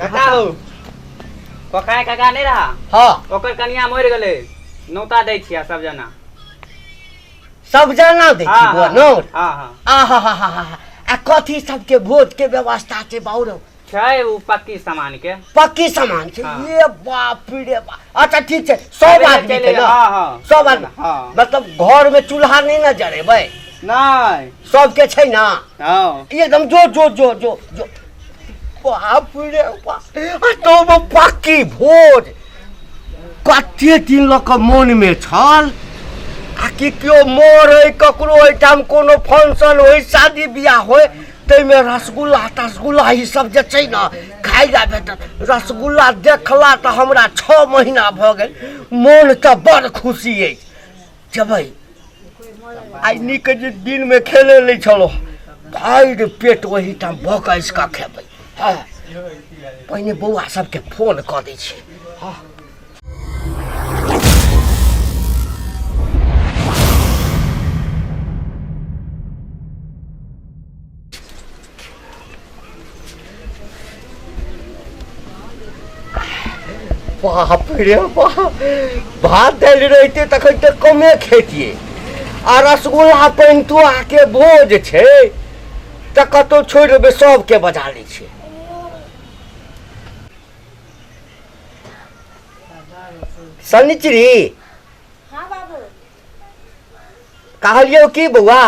काका हो, कोखाय काका नहीं रहा? हाँ। ओकर कनिया मरि गेलै, नौता दै छियै सब जना। सब जना दै छी बौआ नौत? हाँ हाँ। आहा हा हा हा। आ कथी सबके भोज के व्यवस्था छै बाउ रौ? छै उ पक्की सामान के। पक्की सामान छै? हाँ। ये बाप रे बाप। अच्छा ठीक छै, सब सबेरे आदमी चलि के ना? हाँ, हाँ। सब आदमी? हाँ। मतलब घर में चूल्हा नहीं ना जरेबै? नहीं। सबके छै ना? हाँ। एकदम जो जो जो जो जो। बाप रे बाप। आ तो वो पक्की भोज कते दिन लऽ कऽ मोनमे छल आ कि केओ मरै, ककरो एहिठाम कोनो फंक्शन होइ, शादी बियाह होइ, ताहिमे रसगुल्ला तसगुल्ला ई सब जे छै ने खाइ लए भेटत। रसगुल्ला देखला तऽ हमरा 6 महीना भऽ गेल, मोन तऽ बड़ खुशी अछि। जेबै आइ नीक जे दिनमे खेले नहि छलहुँ, भरि पेट ओहिठाम भोकसि कऽ खेबै। हँ, पहिने बौआ सबके फोन कऽ दै छियै। हँ। बाप रे बाप, भात दालि रहितै तखन तऽ कमे खेतियै, आ रसगुल्ला पैंतुआके भोज छै तऽ कतहु छोड़ि देबै, सबके बजा लै छियै। शनिचरी। हाँ बाबू। कहलियौ की बौआ?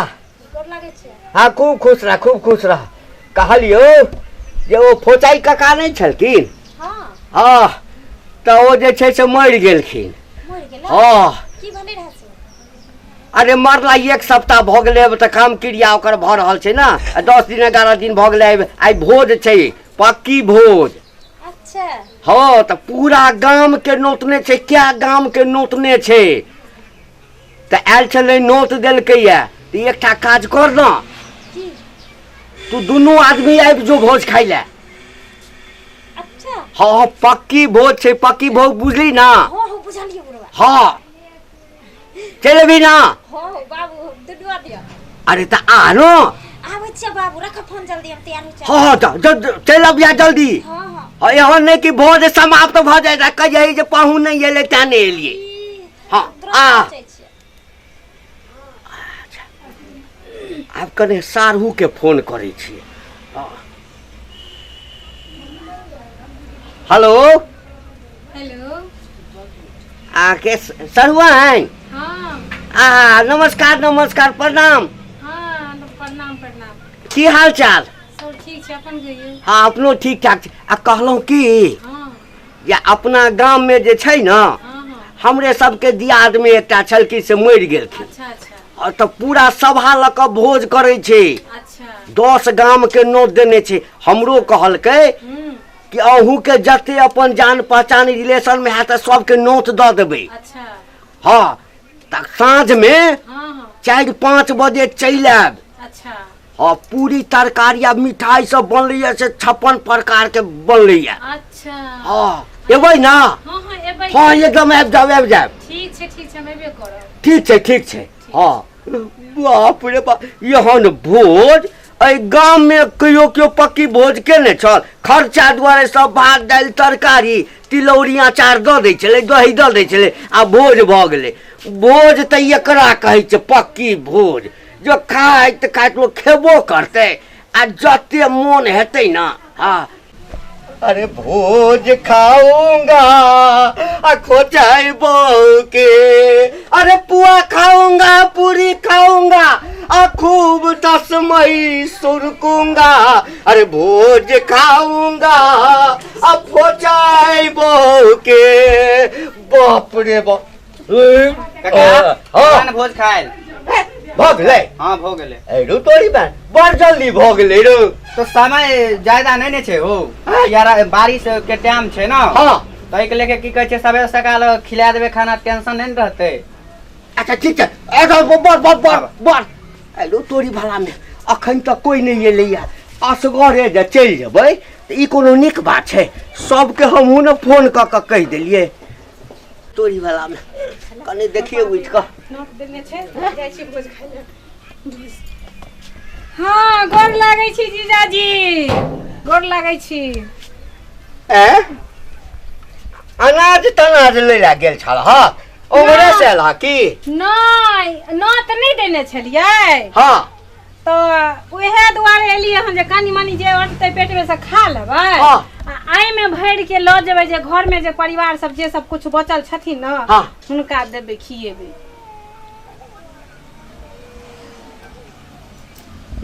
गोर लागै छै। हाँ, खूब खुश रह, खूब खुश रह। कहलियौ जे ओ फोचाइ काका नहि छलखिन? हाँ। हाँ, तऽ ओ जे छै से मरि गेलखिन। मरि गेलै? हाँ। की भेलै रहै से? अरे मरला 1 सप्ताह भऽ गेलै, अब तऽ काम क्रिया ओकर भऽ रहल छै ने, आ 10 दिन 11 दिन भऽ गेलै। आइ भोज छै, पक्की भोज। अच्छा। हाँ, तऽ पूरा गाम के नोतने छै, क्या गाम के नोतने छै, तऽ आयल छलै, नोत देलकैया। तऽ एकटा काज कर न, की? तू दुनू आदमी आबि जो भोज खाइ लए। अच्छा। हाँ, पक्की भोज छै, पक्की भोज, बुझली ना? हाँ हाँ, बुझलियै बुढ़वा। हाँ, चलि अबही ना? हाँ बाबू, दुनू आदमी। अरे तऽ आ न। आबै छियै बाबू, रख फोन जल्दी, हम तैयार होइ छियै। हाँ हाँ, तऽ चलि अबिया जल्दी। हाँ हाँ। हाँ, एहन नहि कि भोज समाप्त भऽ जाय तऽ कहियै जे पाहुन नहि एलै तें नहि एलियै। हाँ, आ। आब कने साढ़ूके फोन करै छियै। हाँ। हेलो। हेलो। अहाँके सरुआइन? हाँ। आ नमस्कार नमस्कार, प्रणाम। हाँ, प्रणाम प्रणाम। की हाल चाल? सब ठीक छै, अपन कहियौ। हाँ, अपनो ठीक ठाक छै। आ कहलहुँ की हाँ। जे अपना गाम में जे छै ने, हाँ, हाँ। हमरे सबके दियाद में एकटा छलखिन से मरि गेलखिन। अच्छा, अच्छा। आ तऽ पूरा सभा लऽ कऽ भोज करै छै। अच्छा। 10 गाम के नोत देने छै। हमरो कहलकै कि अहूँके जते अपन जान पहचान रिलेशन में हैत सबके नोत दऽ देबै। अच्छा। हाँ, तऽ साँझ में हाँ, हाँ। 4-5 बजे चलि आयब। अच्छा। हाँ, पूरी तरकारी आ मिठाई सब बनलैया से 56 प्रकार के बनलैया। अच्छा। हाँ, एबै ना? हाँ हाँ, एबै। हाँ, एकदम आबि जाउ, आबि जायब। ठीक छै, ठीक छै, हम एबे करब। ठीक छै, ठीक छै। हाँ, बाप रे बाप, एहन भोज एहि गाम में केओ केओ पक्की भोज केने छल? खर्चा दुआरे सब भात दालि तरकारी तिलौरी अचार दऽ दै छलै, दही दऽ दै छलै आ भोज भऽ गेलै। भोज तऽ एकरा कहै छै पक्की भोज, जो खाइत खाइत लोक खेबो करतै आ जते मोन हेतै ना। हाँ, अरे भोज खाऊंगा आ खोचाई बहू के, अरे पुआ खाऊंगा पूरी खाऊंगा आ खूब तस्मई सुरकूंगा, अरे भोज खाऊंगा आ खोचाई बहू के। बाप रे बाप। काका, हाँ। खान भोज खायल भऽ गेलै? हाँ, भऽ गेलै। ए रो तोरी बा, बड़ जल्दी भऽ गेलै रो। तो समय ज्यादा नहीं ने छै हो यार, बारिश के टाइम छै ना। हाँ। तो एहिके लेके की कहै छै, सबेरे सकाल खिला देबै खाना, टेंशन नहीं ने रहतै। अच्छा ठीक छै। ए बर बर बर बर, ए रो तोरी भला में अखन तक कोई नहीं एलैया, असगरे जे चलि जेबै तऽ ई कोनो नीक बात छै? सबके हमहूँ ने फोन कऽ कऽ कहि देलियै। तोरी वाला में कने देखिए उठि कऽ। नोट देने छै, जाइ छी भोज खाइ लए। हाँ, गोर लागै छी जीजाजी, गोर लागै छी। ए अनाज तनाज लै लए गेल छल हँ ओमरे से एलह की? नहि, नोत नहि देने छलियै। हँ तऽ उएह दुआरे एलियै हन जे कनि मनि जे अटतै पेटमे से खा लेबै। हँ। आ एहिमे भरि के लऽ जेबै जे घरमे जे परिवार सब जे सब कुछ बचल छथिन ने, हँ। हुनका देबै, खिएबै।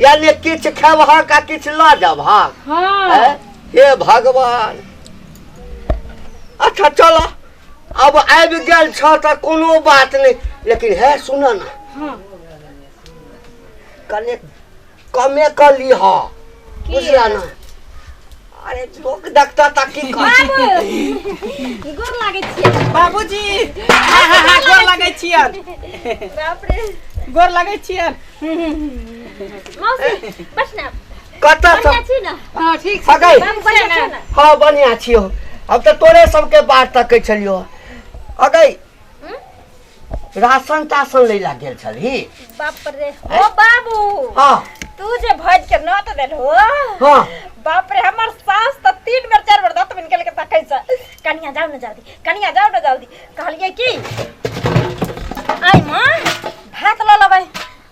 यानी किछु खेबहक आ किछु लऽ जेबहक? हँ। हे भगवान। अच्छा चल, अब आबि गेल छ तऽ कोनो बात नहि, लेकिन हे सुन ना। हँ। कने कमे कऽ लीह, बुझला ना? अरे लोक देखता तऽ की कहत? गोर लागै छियै बाबूजी। हाँ हाँ हाँ, गोर लगै छियन। बाप रे। गोर लगै छियन। मौसी बस ना। कतऽ बढ़िया छी ना? हँ, ठीक छै। सगाइ। बाबू बढ़िया छै ना? हँ, बढ़िआँ छियौ। हम तऽ तोरे सबके बाट तकै छलियौ। अगै, राशन ताशन लै ला गेल छलही? बाप रे, ओ बाबू। हँ। तू जे भोज के नोत देलहो, हँ, बाप रे, हमर सास तऽ 3 बेर 4 बेर दाँत निकल के तकै छै, कनिया जाउ ने जल्दी, कनिया जाउ ने जल्दी। कहलियै कि आइ माँ भात लऽ लेबै,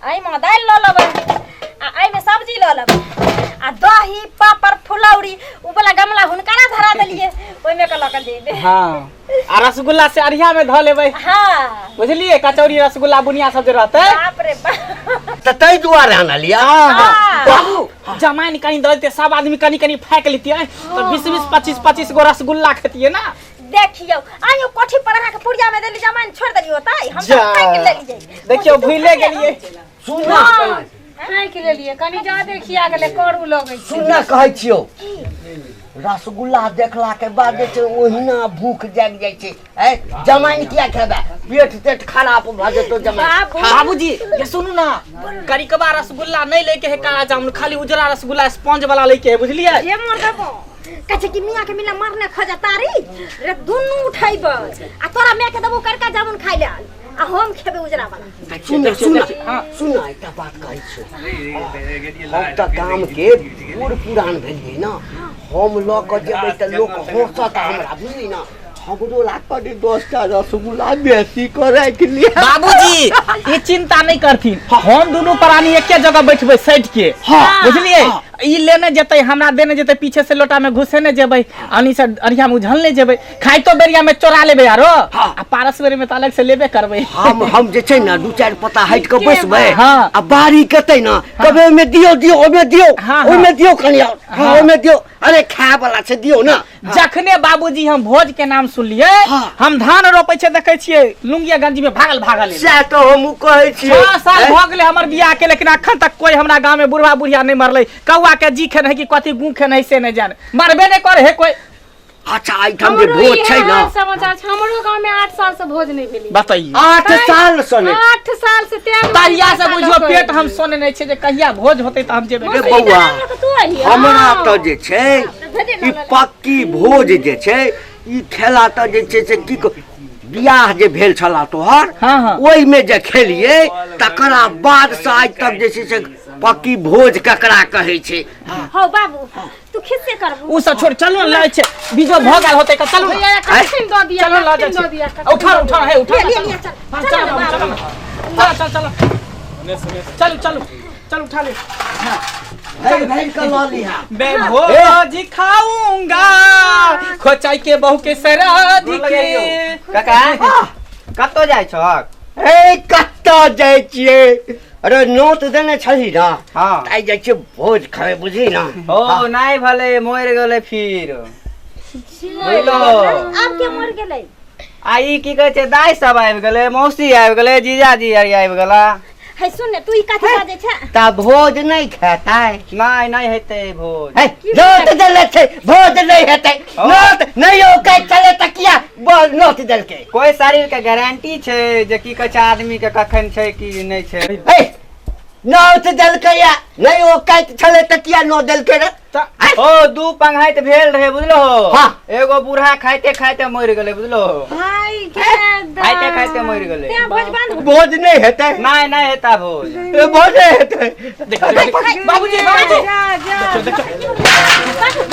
एहिमे दालि लऽ लेबै आ एहिमे सब्जी लऽ लेबै आ दही पापड़ फुलौरी उ वाला गमला हुनका ना धरा देलियै, ओहिमे के लऽ के जेबै। हाँ, आ रसगुल्ला से अरिया में धऽ लेबै। हाँ। बुझलियै? कचौड़ी रसगुल्ला बुनिया सब जे रहतै। बाप रे बाप। तऽ ताहि दुआरे आनलियै। हाँ, बाबू, जमाइन कनि दऽ देतियै, सब आदमी कनि कनि फाँकि लेतियै तऽ 20 20 25 25 गो रसगुल्ला खेतियै ना। देखियौ, आइयो कोठी पर अहाँके पुड़िया में देली जमाइन, छोड़ि देलियै ओतै, हम तऽ फाँकि लेलियै। देखियौ, भूले गेलियै। सुन। फाँकि लेलियै, कनि जादे खिया गेलै, करू लगै छै। सुन ना, कहै छियौ, रसगुल्ला देखला के बाद जे छै ओहिना भूख जागि जाइ छै। ऐ जमाइन किया खेबै? पेट तेट खराब भऽ जेतौ जमाइन। बाबू। बाबूजी, ये सुनू ना, करिकबा रसगुल्ला नहीं लेके है, काला जामुन, खाली उजरा रसगुल्ला स्पंज वाला लेके है, बुझलियै? जे मर देबो, कहै छै कि मियाँ के मिला मारने खोजा तारी रे, दुनू उठैब आ तोरा माय के देबो करका जामुन खाइ ले आ हम खेबै उजरा वाला। सुन ना, सुन ना। हाँ। सुन ना, एकटा बात कहै छियौ। हम तऽ गाम के बूढ़ पुरान भेलियै ना, हम लऽ कऽ जेबै तऽ लोक हँसत हमरा, बुझली ना? हमरो ला कनि 10टा रसगुल्ला बेसी कऽ राखि लिअ। बाबूजी, ई चिंता नहीं करथिन, हम दुनू प्राणी एके जगह बैठबै सटि के। हाँ। बुझलियै? हाँ। ई लेने जेतै, हमरा देने जेतै, पीछे से लोटा में घुसेने जेबै, अनी से अरिया में उझलने जेबै, खाइतो बेरिया में चोरा लेबै आरो। हाँ। आ पारस बेरी में तऽ अलग से लेबे करबै। हम जे छै ने 2-4 पत्ता हटि कऽ बैसबै। हाँ। आ बारी केतै ने, कहबै ओहिमे दियौ, दियौ, ओहिमे दियौ। हाँ, हाँ। ओहिमे दियौ कनि आओर। हाँ, ओहिमे दियौ। अरे खाय वाला छै, दियौ ना। जखने बाबूजी हम भोज के नाम सुनलियै, हाँ। हम धान रोपै छै, देखै छियै लुंगिया गंजी में भागल भागल एलै। सएह तऽ हमहूँ कहै छियै। 6 साल भऽ गेलै हमर बियाह के, लेकिन अखन तक कोई हमरा गाँव में बुढ़वा बुढ़िया नहीं मरलै। कौआ के जी खेने है कि कथी गू खेने है से नहीं जाने, मरबे नहीं करे है कोई। अच्छा, एहिठाम जे हमरो भोज इएह छै ना, हाल समाचार छै। हमरो गाँव में 8 साल से भोज नहीं भेलै। बताइए। 8 साल सँ नहि? 8 साल से तें तहिया से बुझियौ पेट हम सोने नहीं छै जे कहिया भोज होतै तऽ हम जेबै। रे बौआ, तू अहिया हमरा तऽ जे छै ई पक्की भोज जे छै ई खेला तऽ जे छै से की बियाह जे भेल छला तोहर, हाँ, हाँ। ओहिमे जे खेलियै, तकरा बाद से आइ तक जे छै से पक्की भोज ककरा कहै छै। हौ बाबू, तू खिस्से करबू। उ सब छोड़, चलू ने, लै छै बीजो भऽ गेल होतै, चलू ने। भैया, कखन दऽ दिया? चलो लऽ जाइ कखन दऽ दिया? छी। उठा उठा हे, उठा। लिअ, लिअ, चल। हाँ, चल चलो ने चलो। बाबू। चलो चल चलो चलू चलू चल, उठा ले। भरि भरि कऽ लऽ लिहा। मैं भोज खाऊंगा खोचाई के बहू के सराध के। काका, कतौ जाइ छहक? ए, कतऽ जाइ छियै? अरे नोत देने छलही ना? हाँ। आइ जाइ छियै भोज खाय, बुझली ना? हो, नहि भले मरि गेलै फिर, बुझलो? आब के मर गेलै? आ ई की कहै छै, दाइ सब आबि गेलै, मौसी आबि गेलै, जीजाजी आर आबि गेला। है सुन ने, तू ई कथी बाजै छै? तऽ भोज नहि खेतै? नहि, नहि हेतै भोज। हे, नोत देले छै, भोज नहि हेतै? नोत नहि औकै छलै तऽ किया नोत देलकै? कोइ शरीर के गारंटी छै जे की कहै छै आदमी के कखन छै की नहि छै? हे, नोत देलकै या नहि औकैत छलै तऽ किया नोत देलकै रे? ओ 2 पंघाइत भेल रहे, बुझलो? हाँ। एगो बूढ़ा खाइते खाइते मरि गेलै, बुझलो? भाई के खाइते खाइते मरि गेलै। तें भोज बंद। भोज नहि हेतै? नहि, नहि हेता भोज। ए, भोज नहि हेतै? देखो, देखो, बाबूजी, बाबूजी। जा जा। देखो,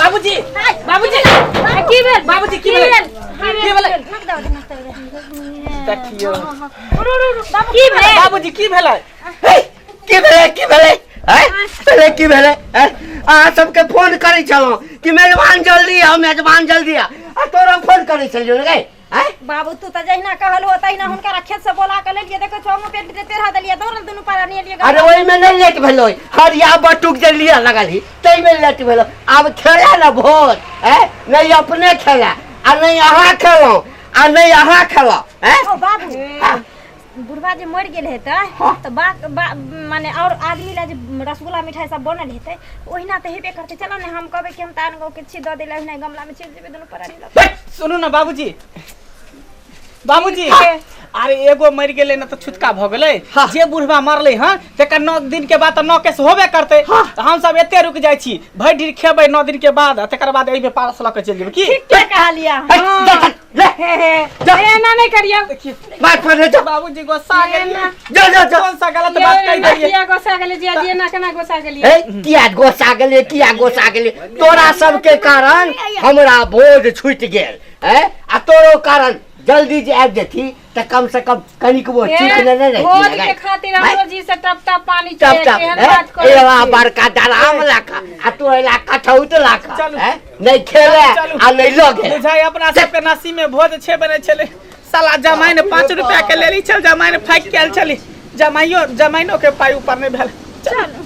बाबूजी, बाबूजी। की बाबूजी की भेलै? की भेलै? नाक दबा दे, नाक दबा दे। देखियौ। की भेल? बाबूजी की भेलै? हे, की भेलै, की भेलै? हैं? भेलै, की भेलै? हैं? अहाँ सबके फोन करै छलहुँ कि मेजबान जल्दी आउ, मेजबान जल्दी आ। आ तोरा फोन करै छलियौ ने गै? हैं? बाबू, तू तऽ जहिना कहल हो तहिना हुनका खेत से बोला के लेलिए। देखो छौ, हम पेट पेढ़ा देलिए, दौड़ल दुनू पारा नहीं एलिए। अरे, ओहिमे नहि लेट भेलै, हरिया बटुक जे लिअ लगलही ताहिमे लेट भेलो। आब खेला ने भोज? हैं? नहि अपने खेला आ नहि अहाँ खेलहुँ आ नहि अहाँ खेलहुँ। हैं? ओ बाबू, बुढ़वा जे मरि गेल हेतै तऽ बा, बा माने और आदमी ला जे रसगुल्ला मिठाई सब बनल हेतै, ओहिना तऽ हेबे करतै। चलो ने, हम कहबै कि हम तऽ आन गाँव के छी, दऽ दै ला। ओहिना गमला में चलि जेबै दुनू प्राणी लऽ बैठ। सुनू ने बाबूजी, बाबूजी, अरे एगो मरि गेलै ने तऽ छुटका भऽ गेलै। हाँ। जे बुढ़वा मरलै हँ, तकर 9 दिन के बाद तऽ 9 केस होबे करतै। तऽ हमसब एते रुकि जाइ छी, भरि दिन खेबै 9 दिन के बाद आ तकर बाद एहिमे पारस लऽ के चलि जेबै की? ठीक के कहलियै। हे, जा, जा, ले। हे हे। जा। एना नहि करियौ। बात पर ले जा। बाबूजी गुस्सा गेलियै। जा जा जा। कौन सा गलत बात कहि देलियै? किया गोसा गेलियै जिया जी? एना केना गोसा गेलियै? ए, किया गोसा गेलियै, किया गोसा गेलियै? तोरा सबके कारण हमरा भोज छूटि गेल है आ तोरो कारण। जल्दी जे आबि जेती तऽ कम से कम कनिकबो हे, चूक ने रहिती। भोज के खातिर हमरो जी से टप टप पानी टप चुए, टप केहन हे, बात करै एला छी? बड़का डराम लाखा आ तू एला कठौत लाखा। चलू। हैं? नहि खेले चलू। आ नहि लगे। बुझाइ अपना सबके नसीब में भोज छे बने छले। साला जमाइन 5 रुपया के लेली छल, जमाइन फाकि के आयल छली। जमाइयो जमाइनो के पाइ ऊपर नहि भेल। चलू।